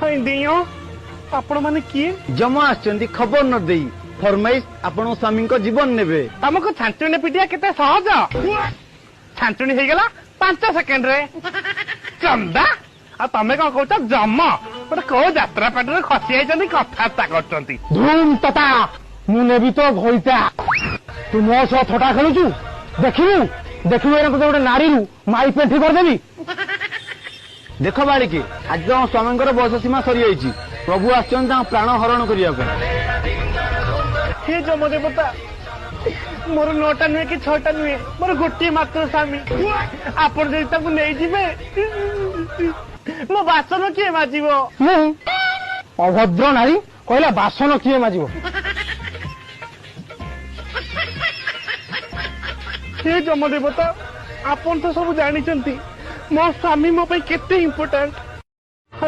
ପାଇଁ ଦିଅ। ଆପଣ ମାନେ କିଏ? ଯମ ଆସିଛନ୍ତି ଖବର ନ ଦେଇ। ଫରମାଇଶ, ଆପଣଙ୍କ ସ୍ୱାମୀଙ୍କ ଜୀବନ ନେବେ। ତମକୁ ଛାଞ୍ଚୁଣି ପିଟିବା କେତେ ସହଜ। ଛାଞ୍ଚୁଣି ହେଇଗଲା 5 ସେକେଣ୍ଡରେ। ଚନ୍ଦା, ଆଉ ତମେ କଣ କହୁଛ? ଯମ ଗୋଟେ କୋଉ ଯାତ୍ରା ପାଟିରେ ଖସି ଯାଇଛନ୍ତି, କଥାବାର୍ତ୍ତା କରୁଛନ୍ତି। ଧୁମ୍ ତତା, ମୁଁ ନେବି ତ ଘଇତା। ତୁ ମୋ ସହ ଥଟା ଖେଳୁଛୁ? ଦେଖିବୁ ଦେଖିବୁ, ଏଇନା ତୋତେ ଗୋଟେ ନାରୀରୁ ମାଇ ପେଣ୍ଠି କରିଦେବି। ଦେଖ ବାଳିକେ, ଆଜି ତମ ସ୍ୱାମୀଙ୍କର ବୟସ ସୀମା ସରିଯାଇଛି। ପ୍ରଭୁ ଆସିଛନ୍ତି ତାଙ୍କ ପ୍ରାଣ ହରଣ କରିବା ପାଇଁ। ହେ ଯମ ଦେବତା, ମୋର 9ଟା ନୁହେଁ କି 6ଟା ନୁହେଁ, ମୋର ଗୋଟିଏ ମାତ୍ର ସ୍ୱାମୀ। ଆପଣ ଯଦି ତାଙ୍କୁ ନେଇଯିବେ, ମୋ ବାସନ କିଏ ମାଜିବ? ମୁଁ। ଅଭଦ୍ର ନାରୀ, କହିଲା ବାସନ କିଏ ମାଜିବ। ହେ ଯମ ଦେବତା, ଆପଣ ତ ସବୁ ଜାଣିଛନ୍ତି ମୋ ସ୍ୱାମୀ ମୋ ପାଇଁ କେତେ ଇମ୍ପୋର୍ଟାଣ୍ଟ।